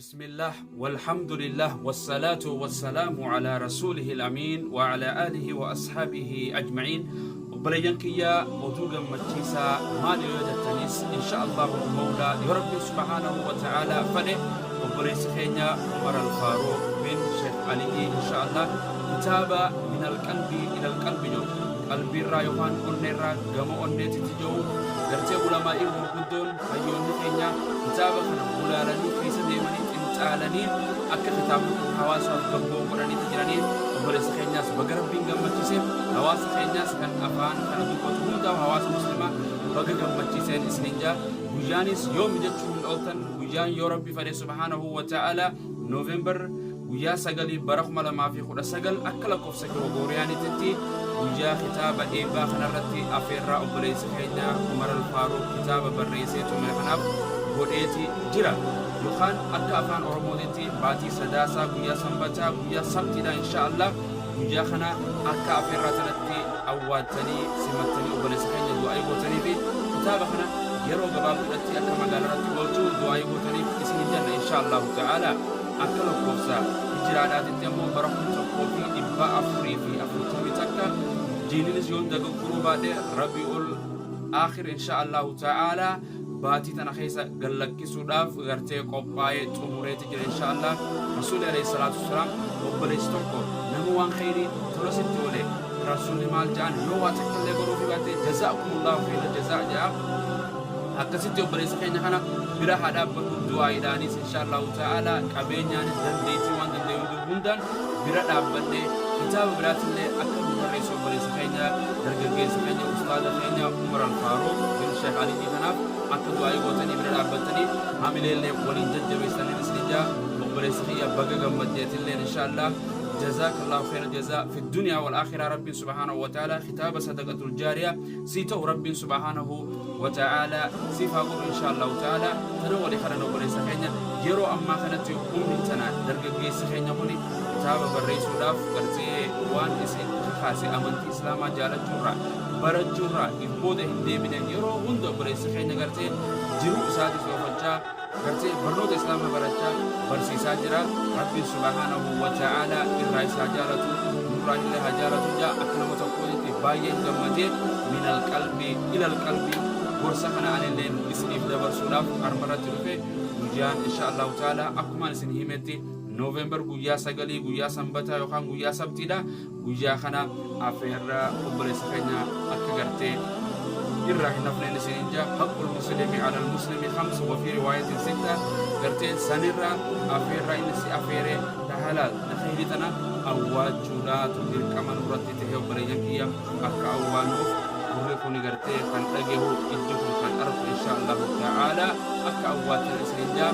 Bismillah walhamdulillah wassalaatu wassalaamu ala rasuulihi al-amiin wa ala aalihi wa ashaabihi ajma'iin. Obboleeyyan kiyya, oduu gammachiisaa maali yoo jettanis, insha Allahu mawlaa, yoo Rabbiin subhaanahu wa ta'aalaa fedhe, obboleessi keenya Umar Al-Faaruq bin Sheekh Aliyyi insha Allah kitaaba min al-qalbii ila al-qalbi jedhu, qalbiirraa yookaan onneerraa gama onneetitti jedhu, gartee ulamaa'iin gurguddoon hayyoonni keenya kitaaba kana gulaalanii keessa deemanii xinxaalanii akka kitaabni kun hawaasaaf gabboo godhaniitti jiranii. Obboleessa keenyaas baga Rabbiin gammachiise. Hawaasa keenyaas kan afaan kana dubbatu hundaaf, hawaasa muslimaa baga gammachiiseen isiniin jaa. Guyyaanis yoomi jechuu hin ooltan. Guyyaan yoo Rabbi fedhe subhaanahu wa ta'ala November guyyaa 9 bara 2019 akka lakkoofsa Girigooriyaanitti guyyaa kitaaba eebbaa kanarratti afeerraa obboleessi keenya Umar Al-Faaruq kitaaba barreessee xumure kanaaf godheeti jira. Yookaan akka afaan Oromootitti baatii Sadaasaa guyyaa Sanbataa, guyyaa Sabtiidha insha Allah. Guyyaa kana akka afeerraa sanatti awwaattanii simattanii obboleessa keenya du'aa'ii gootanii fi kitaaba kana yeroo gabaabduudhatti akka magaalaarratti oolchu du'aa'ii gootaniif isin jenna insha Allahu ta'ala. Akka lakkoofsa hijiraadhaatitti ammoo bara 1441 jiininis yoon dogoggoruu baadhe Rabi'ul Aakhir insha Allahu ta'ala baatii tana keessa gallakkisuudhaaf gartee qophaa'ee xumureeti jira insha Allah. Rasuulli alayhi salaatu wassalaam obboleessi tokko nama waan kheyrii tola sitti oole, Rasuulli maal ja'an? Yoo waa takka illee godhuufi baatte, jazaakumullahu kheyra jazaa ja'a. Akkasitti obboleessa keenya kana bira haa dhaabbannu, du'aa'iidhaanis insha Allahu ta'ala, qabeenyaanis, dandeettii waan dandeenyu hundaan bira dhaabbannee kitaaba biraatillee akka nu barreessu obboleessa keenya, dargaggeessa keenya, ustaaza keenya Umar Al-Faaruq bin Sheekh Aliyyii kanaaf akka du'aa'ii gootanii bira dhaabbattanii hamileellee waliin jajjabeessaniin isin jaa. Obboleessa kiyya, baga gammaddeetilleen insha Allah. Jazaakallahu khayra jazaa fi dunyaa wal akhiraa. Rabbiin subhaanahu wa ta'ala kitaaba sadaqatul jaariyaa sii ta'u Rabbiin subhaanahu wa ta'ala siif haa godhu insha Allahu ta'ala. Tana walii kadhan. Obboleessa keenya yeroo ammaa kanatti humni tana dargaggeessi keenya kuni kitaaba barreessuudhaaf gartee waan isin kakaase amantii islaamaa jaalachuurraa, barachuurraa if booda hin deebine. Yeroo hunda obboleessi keenya gartee jiruu isaatis oofachaa, gartee barnoota islaamaa barachaa, barsiisaa jira. Rabbiin subhaanahu wa ta'ala irraa isaa jaalatu, nurraa illee haa jaalatu jaa. Akka nama tokkootitti baay'een gammadee min alqalbii ila alqalbii gorsa kana anilleen isiniif dabarsuudhaaf armarratti dhufe. Guyyaan insha Allahu ta'ala akkumaan isin himetti November guyyaa 9, guyyaa Sanbataa yookaan guyyaa Sabtiidha. Guyyaa kana afeerra obboleessa keenya akka gartee irraa hin hafneen isiniin jaa. Haqqul muslimi alal muslimi khamsa wa fi riwaayatin sitta. Gartee sanirra afeerraa inni si afeere ta halaal, ta kheyri tana awwaachuudhaatu dirqama nurratti ta'e. Obboleeyyan kiyya, akka awwaannuuf gurri kuni gartee kan dhagehu, ijji kun kan argu, insha Allahu ta'ala akka awwaattan isiniin jaa.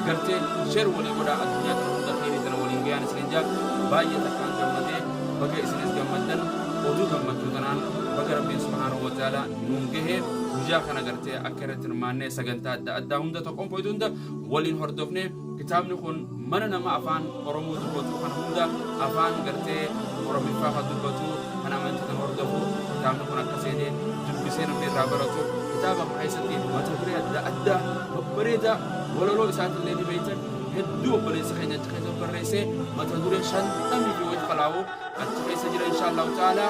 Gartee share walii godhaa, addunyaa tana hunda kheyrii tana waliin gayaan isiniin jaa. Baay'ee takkaan gammadee, baga isinis gammaddan. Oduu gammachuu tanaan baga Rabbiin subhaanahu wa ta'ala nuun gahe. Guyyaa kana gartee akka irratti hirmaannee sagantaa adda addaa hunda tokkoon hunda waliin hordofne, kitaabni kun mana nama afaan Oromoo dubbatu kana hunda, afaan gartee Oromiffaa kan dubbatu, kan amantii kan hordofu, kitaabni kun akka seenee dubbisee namni irraa baratu. Kitaaba kana keessatti mata duree adda addaa babbareedaa, walaloo isaatillee ni beektan, hedduu obboleessa keenya achi keessa barreessee, mata duree 50 fi wayi kalaa'u achi keessa jira insha Allahu ta'ala.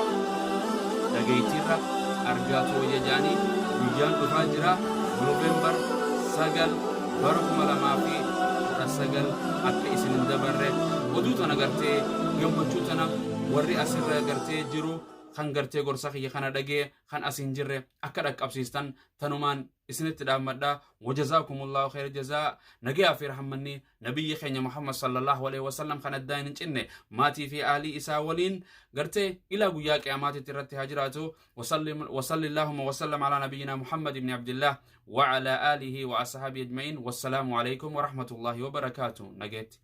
Dhageettiirra argaatu wayya jaanii. Guyyaan dhufaa jira, November 9 bara 2019, akka isin hin dabarre. Oduu tana gartee gammachuu tana warri asirra gartee jiru, kan gartee gorsa kiyya kana dhagee, kan as hin jirre akka dhaqqabsiistan tanumaan isinitti dhaammadha. Wajazaakumullahu khayra jazaa. Nagayaa fi rahmanni nabiyyi keenya Muhammad sallallahu alaihi wasallam kan addaan hin cinne maatii fi aalii isaa waliin gartee ilaa guyyaa qiyaamaatitti irratti haa jiraatu. Wasalli allahumma wasallam ala nabiyyina Muhammad ibn Abdillah wa ala alihi wa ashabi ajma'in. Wassalaamu alaikum wa rahmatullahi wa barakaatuh. Nageetti.